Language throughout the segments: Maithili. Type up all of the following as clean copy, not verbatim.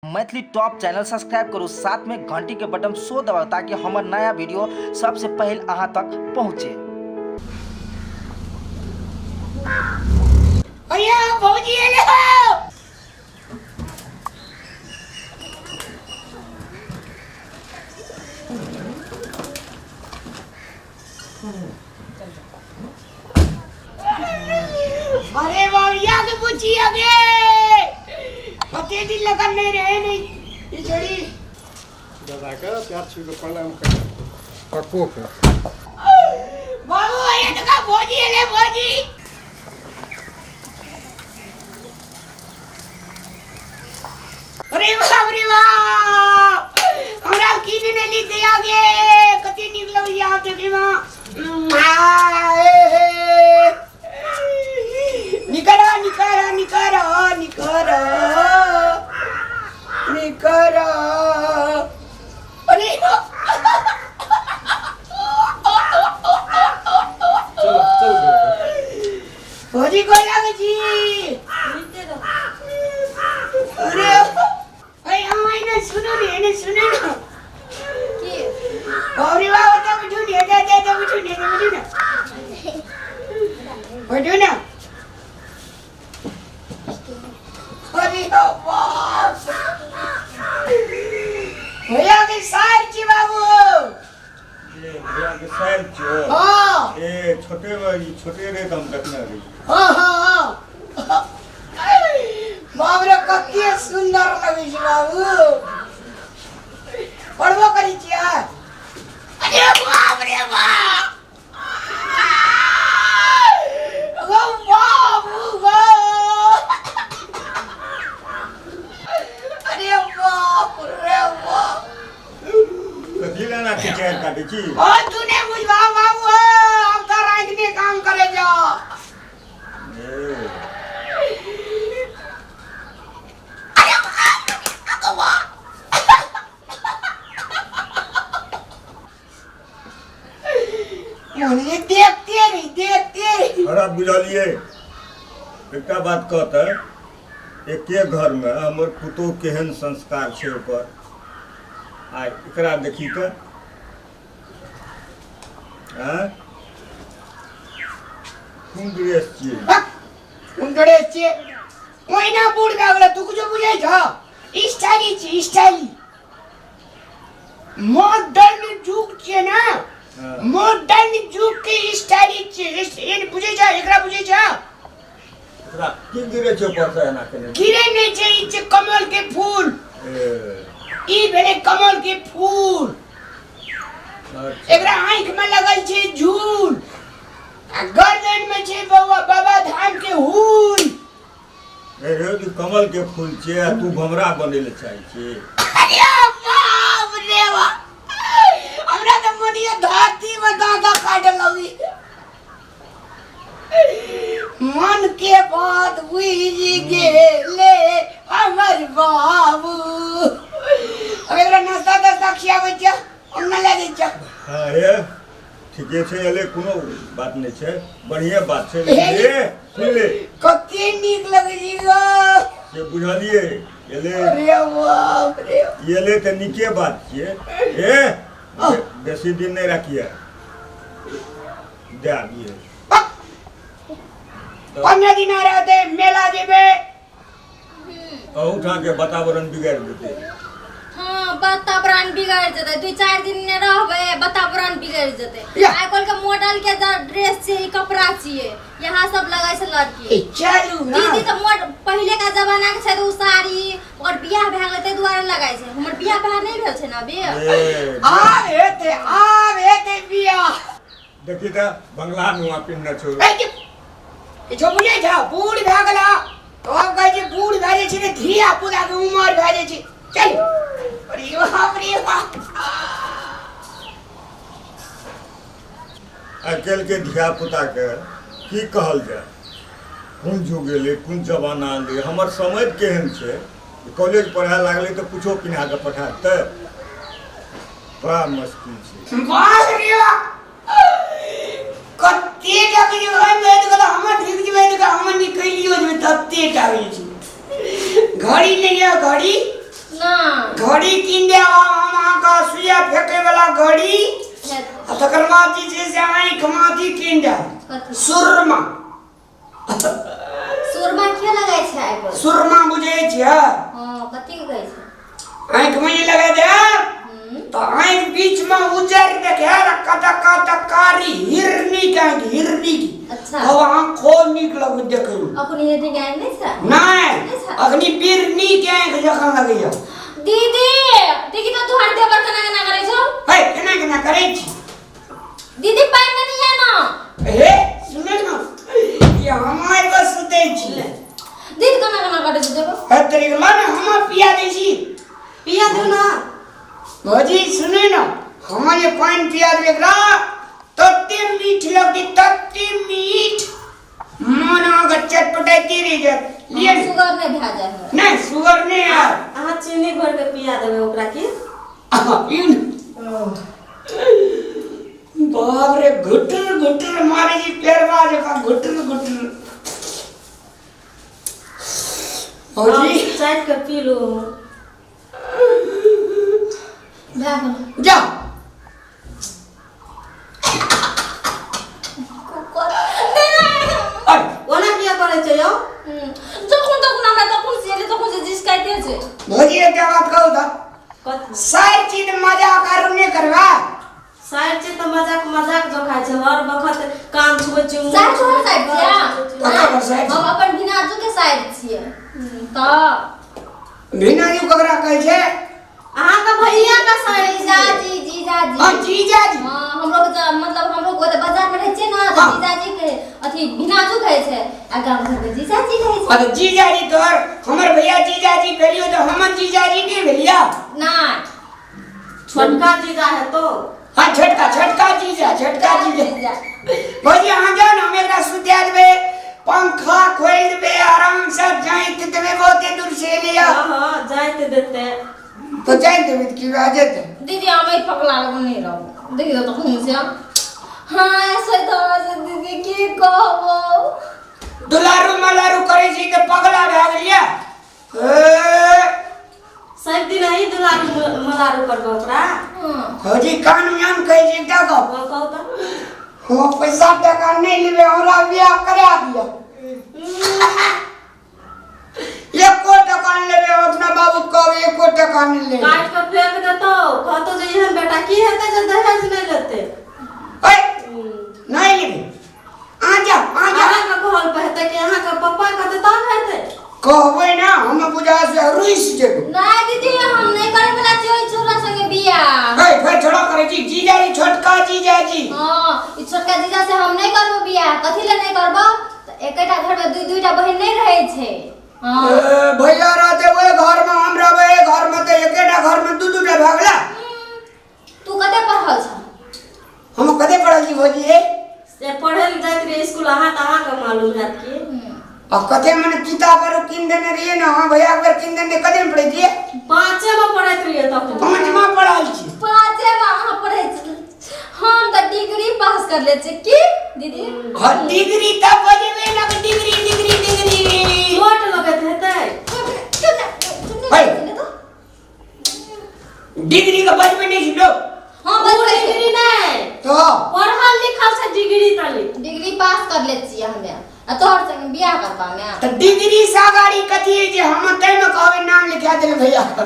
मैथिली टॉप चैनल सब्सक्राइब करू, साथ में घंटी के बटन सो दबाउ ताकि हमर नया वीडियो सबसे पहले अहाँ तक पहुँचे। भैया भौजी एले हो। अरे बाबरिया के पूछी आगे कते दिन लगन नहीं रहे नहीं ये छड़ी दादा के प्यार छू के प्रणाम कर पक्को के बाबू ये तो का भौजी एले भौजी। अरे बाप रे बाप, हमरा की ने ली दे आगे कते निक लगैया आप देखे मां। निकलो निकलो निकलो निकलो निकलो। अरे चलो चल। भौजी कोई लागे छी। अरे अरे अहाँ एने सुनू ने, एने सुनू ने। की बाबरी बाबा तो उठू ने, दे दे दे उठू ने, उठू ने, उठू ने। अरे बाप, भैया के सार छी बाबू। ए भैया के सार छियो? हाँ। ए छोटे भाई छोटे रे हम देखने रही। हाँ हाँ हाँ, बाप रे कते सुंदर लगै छै बाबू। पढ़बो करै छियै? अरे बाप रे बाप, गो बाबू गो, अरे बाप रे बाप। कथी लेना के चेहर काटे छी? ओ तू ने बुझबा बाबू, अब तो रात में काम करे जा। ए अरे बाप रे बाप, ये देखते रही देखते रही। खराब बुझलिए। एकटा बात कहते, एके घर में हमर पुतोह केहन संस्कार छै ओकर, आ एकरा देखी तऽ आँय कोन ड्रेस छियै? कोन ड्रेस छियै? ओहिना बूढ़ भए गेलै, तू कुछो बुझै छह? स्टाइली छी, स्टाइली मॉडर्न युग छियै ने, मॉडर्न युग के स्टाइली छियै। एहन बुझै छह? एकरा बुझै छह? एकरा की गिरे छै ऊपर से एना केने? गिरे नहि छै, ई छै कमल के फूल। ए ई भेलै कमल के फूल। एकरा आँखि में लगल छै झूल आ गर्दन में छै बौआ बाबा धाम के हुल। ए रे, ई कमल के फूल छै आ तू भमरा बनै लए चाहै छी? अरे बाप रे बाप, हमरा तऽ मनिया धरती में दादा काटे लगी। मन के बात बुझि गेले हमर बाबू। अब एकरा नाश्ता तास्ता खियाबै छियै, अंगना लए जाइ छियै। हाँ हे ठीके छै, एलै कोनो बात नहि छै, बढ़िए बात छै। लेकिन हे सुन ले, कते नीक लगै छै गो। से बुझलिए एलै। अरे बाप रे, एलै तऽ नीके बात छियै। हे बेसी दिन नहि राखिए, दे आबिए। 15 दिन रहते मेला जेबे। अहूठाम के वातावरण बिगाड़ि देतै। हाँ वातावरण बिगड़ जेतै, 2-4 दिन ने रहबै वातावरण बिगड़ जेतै। या। आइ काल्हि के मॉडल के जे ड्रेस छै, ई कपड़ा छियै, यहाँ सब लगै छै लड़की। ए चलू ना। दीदी तऽ मोड पहिले का जमाना के छै तऽ उ साड़ी ओकर बियाह भए गेलै ताहि दुआरे लगाइ छै। हमर बियाह भए नहि भेल छै ने अभी। ए, आब हेतै, आब हेतै बियाह। देखी तऽ बंगला नुआ पिन्हने छौ। ए, किछो बुझै छौ? बूढ़ भए गेला तो आब कहै छै बूढ़ भए जाइ छै ने धिया पुता के उमर भए जाइ छै। चल। अरे बाप रे बाप, आइ काल्हि के धिया पुता के की कहल जाय, कोन जुग एलै, कोन जमाना एलै, हमर समय केहन छै। कॉलेज पढ़ै लागलै तऽ कुछो पिन्हा कऽ पठा देतै, बड़ा मुश्किल छै। बाप रे बाप, कते टाका जे भाइ बैठ गेल, हमर ठीक जे बैठ गेल, हमर निकलियो जेबै तते टाका छै। घड़ी नहि यऽ घड़ी? तकर बाद जे छै से आँखिमे अथी कीन जायत। कथी? सुरमा। सुरमा किया लगाइ छै आइ पर? सुरमा बुझै छियै? हँ, कथी के कहै छै? आँखिमे जे लगा देब तऽ आँखि बीचमे उजर देखायत आ कतऽ कतऽ कारी हिरनी के आँखि, हिरनी के। अच्छा। तब अहाँ खूब नीक लगत देखैमे। अखन हिरनी के आँखि नहि छै? नहि, अखनी बिरनी के आँखि जखन लगैया। दीदी, देखी तऽ तोहर देवर केना केना करै छौ। है, केना केना करै छी? दीदी पानि नहि दिया ना। हे सुनै न, ई हम आबि कऽ सुतै छी। दीदी केना केना करै छौ देखो। हे तोरी ला ने, हम पिया दै छी। पिया दू ना। भौजी सुनै न, हम जे पानि पिया देबै एकरा तते मीठ लगतै, तते मीठ, मन अहाँके चटपटाइते रहि जायत। लिअ ने। सुगर नहि भए जाय हमरा। नहि, सुगर नहि आयत। अहाँ चीनी घोरि कऽ पिया देबै ओकरा की? अहाँ पियू ने। बाप रे, घुटर घुटर मारै छी पेरवा जकाँ, घुटर घुटर। भौजी चाटि कऽ पी लू। भए गेल। जा। अरे ओना किया करै छै यौ? जखन तखन हमरा तखन से एलै तखन से जिसकाइते छै। भौजी एकटा बात कहू तऽ? कथी? सारि चीज मजाक आरू नहि करबा। सारि चीज तऽ मजाक मजाक जोखाइ छै, हर बखत कान छुबै छै, मुँह सारि तोहर छुबै साइड छै, छियै? ककर पर साइड? हम अपन भिनाजू के साइड छियै तऽ। भिनाजू ककरा कहै छै? अहाँके भैया के साइड। जीजाजी, जीजाजी। हँ, जीजाजी। हाँ, हमरो के तऽ मतलब हमरो के ओतऽ बाजार में रहै छियै ने तऽ हाँ। जीजाजी के अथी भिनाजू कहै छै आ गाम घर में जीजाजी कहै छै। अरे जीजाजी तोहर, हमर भैया जीजाजी भेलियो तऽ हमर जीजाजी नहि भेलिया? नहि। छोटका जीजा है तो। हाँ, छोटका, छोटका जीजा, छोटका जीजा। भौजी अहाँ जाउ ने, हम एकरा सुता देबै, पंखा खोलि देबै, आराम से जाइत देबै, बहुते दूर से एलिया। हाँ हाँ, जाइत देते। तो जाइत देबै तऽ की भए जेतै? दीदी हम एहि पगला लग नहि रहब, देखियौ तऽ खून से। हाँ, ऐसे तो से दीदी की कहबो। दुलारू मलारू करै छी तऽ पगला भए गेलियै। ए सब दिन अही दुलारू मलारू करबो ओकरा। भौजी कान में हम कहै छी एकटा गप। हाँ, कहू तऽ। हम पैसा टका नहि लेबै, हमरा बियाह करा दिअ। एको टका नहि लेबै, हम अपना बाबू के कहबै एको टका नहि लेबै। काटि कऽ फेंक देतौ, कहतौ जे एहन बेटा की हेतै जे दहेज नहि लेतै। ओए, नहि लेबै। अहाँ जाउ, अहाँ जाउ। अहाँके कहल पर हेतै कि अहाँके पप्पा कहतै तब हेतै? कहबै ना, हम बुझा से रुसि जेबै। नहि दीदी, हम नहि करै वाला छियै ओहि छोरा संगे बियाह। हे, फेर छोड़ा करै छी जीजाजी, छोटका जीजाजी। हाँ, ई छोटका जीजा से हम नहि करबो बियाह। कथी ले नहि करबो? तऽ एकेटा घर में दुई दुईटा बहिन नहि रहै छै। हाँ। ए, भैया रहते ओहि घर में, हम रहबै एहि घर में, तऽ एकेटा घर में दू दूटा भऽ गेला। तू कते पढ़ल छ? हम कते पढ़ल छी भौजी? हे से पढ़े लए जाइत रहियै स्कूल अहाँ तऽ अहाँके मालूम हैत की। आ कते मने किताब आरो कीन देने रहियै ने अहाँ भैया के बेर कीन देने, कते में पढ़ै छियै? पाँचे में पढ़ैत रहियै तखन। पाँचमा पढ़ल छी। पाँचे में अहाँ पढ़ै छी, हम तऽ डिग्री पास कर ले छी की दीदी? हाँ, डिग्री तऽ बजेबै ना, डिग्री डिग्री डिग्री। चोट लगैत हेतै। है। डिग्री के बजबै नहि छी लोग। हाँ, ओ बजबै छै। डिग्री नहि, तो पढ़ल लिखल छै डिग्री तली। डिग्री पास कर ले छियै हमे आ तोहर संगे बियाह करबा हमे। तऽ डिग्री से अगाड़ी कथी है जे हम ताहिमे कहबै नाम लिखा देले भैया के?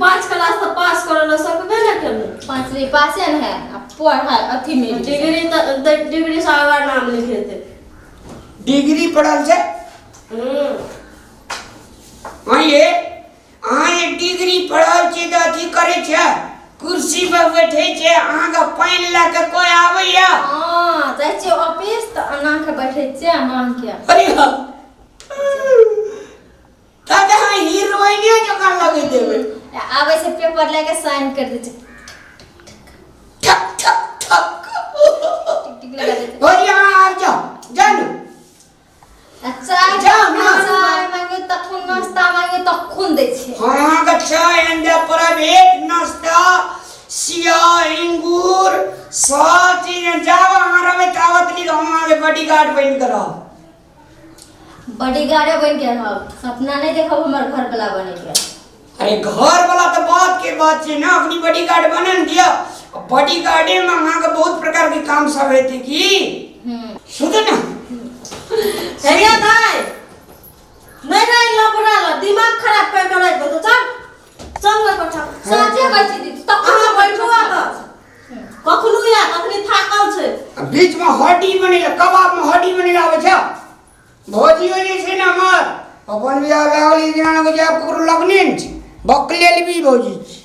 5 क्लास तऽ पास करऽ लए सकबे ने केलहुँ। पाँचवीं पासे ने है आ पढ़ाई अथी में डिग्री तऽ डिग्री से आगाँ नाम लिखेतै। डिग्री पढ़ल छै। हाँ, ये अहाँ जे डिग्री पढ़ल छी तऽ अथी करै छै, कुर्सी पर बैठे छै, अहाँके पानि लए कऽ कोइ आबैया? हाँ, जाइ छियै ऑफिस तऽ एना के बैठे छियै एना के। अरे हाँ, तब तऽ अहाँ हीरोइने जकाँ लगैत हेबै। आबै छै पेपर लए के साइन कर दै छै। ठक ठक ठक टिक टिक लगा दै छै। भौजी अहाँ आबि जाउ, जानु। आ चाय जाउ ने। चाय मांगे तखन, नाश्ता मांगे तखन दै छै। हाँ, अहाँके चाय आनि देब प्राइवेट, नाश्ता सिया अंगूर सब चीज। जाब अहाँ रहबै ताबत लिख हम अहाँके बॉडीगार्ड बनि कऽ रहब। बॉडीगार्डे बनि के रहब, सपना नहि देखब हमर घर वाला बने के। अरे घर वाला तऽ बात के बात छै ने, अखनी बॉडीगार्ड बनन दिअ, बॉडीगार्डे में अहाँके बहुत प्रकार के काम सब हेतै की? सुतू ने। हे दाइ, नहीं नहीं, लबड़ा ल दिमाग खराब कर के राख दो। चल चल ओइ कोठा। साँचे कहै छी दीदी, तखन अहाँ बैठू आ तऽ कखनो या तखनी थाकल छै। आ बीच में हड्डी बनेला, कबाब में हड्डी बनेला आबै छै। भौजियो जे छै ने हमर, अपन बियाह भए गेलै, जेना लगै छै आब ककरो लगने ने छै, बकलेल भी भौजी छै।